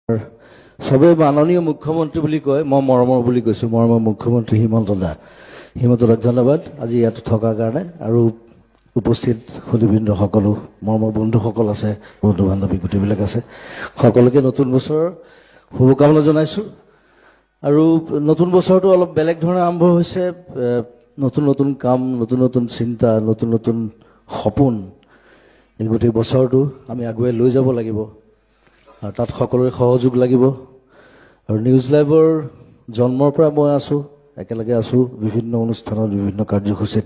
চবেই মাননীয় মুখ্যমন্ত্ৰী বুলি কয়, মই মৰমৰ বুলি কৈছোঁ। মৰমৰ মুখ্যমন্ত্ৰী হিমন্ত দা, হিমন্ত দাক ধন্যবাদ আজি ইয়াত থকাৰ কাৰণে। আৰু উপস্থিত সুধীবৃন্দ সকলো, মৰমৰ বন্ধুসকল আছে, বন্ধু বান্ধৱী গোটেইবিলাক আছে, সকলোকে নতুন বছৰৰ শুভকামনা জনাইছোঁ। আৰু নতুন বছৰটো অলপ বেলেগ ধৰণে আৰম্ভ হৈছে। নতুন নতুন কাম, নতুন নতুন চিন্তা, নতুন নতুন সপোন, এই গোটেই বছৰটো আমি আগুৱাই লৈ যাব লাগিব আৰু তাত সকলোৰে সহযোগ লাগিব। আৰু নিউজ লাইভৰ জন্মৰ পৰা মই আছোঁ, একেলগে আছোঁ, বিভিন্ন অনুষ্ঠানত, বিভিন্ন কাৰ্যসূচীত,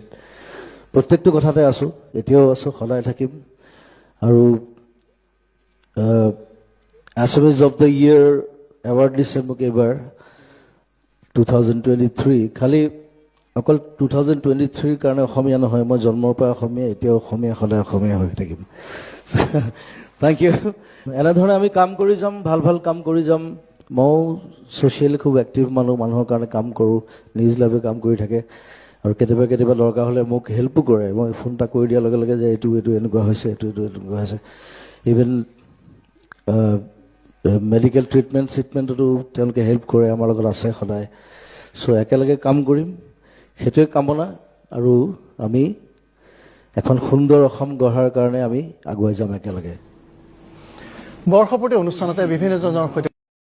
প্ৰত্যেকটো কথাতে আছোঁ, এতিয়াও আছোঁ, সদায় থাকিম। আৰু Assamese of the Year award দিছে মোক এইবাৰ 2023। খালি অকল 2023ৰ কাৰণে অসমীয়া নহয়, মই জন্মৰ পৰা অসমীয়া, এতিয়াও অসমীয়া, সদায় অসমীয়া হৈ থাকিম। Thank you. এনেধৰণে আমি কাম কৰি যাম, ভাল ভাল কাম কৰি যাম। ময়ো ছ'চিয়েলি খুব এক্টিভ মানুহ, মানুহৰ কাৰণে কাম কৰোঁ, নিউজ লাইভে কাম কৰি থাকে আৰু কেতিয়াবা কেতিয়াবা দৰকাৰ হ'লে মোক হেল্পো কৰে। মই ফোন এটা কৰি দিয়াৰ লগে লগে যে এইটো এইটো এনেকুৱা হৈছে, এইটো এইটো এনেকুৱা হৈছে। ইভেন মেডিকেল ট্ৰিটমেণ্ট চিটমেণ্টতো তেওঁলোকে হেল্প কৰে, আমাৰ লগত আছে সদায়। চ' একেলগে কাম কৰিম, সেইটোৱে কামনা। আৰু আমি এখন সুন্দৰ অসম গঢ়াৰ কাৰণে আমি আগুৱাই যাম একেলগে। বৰ্ষপূৰ্তি অনুষ্ঠানতে বিভিন্নজনৰ সৈতে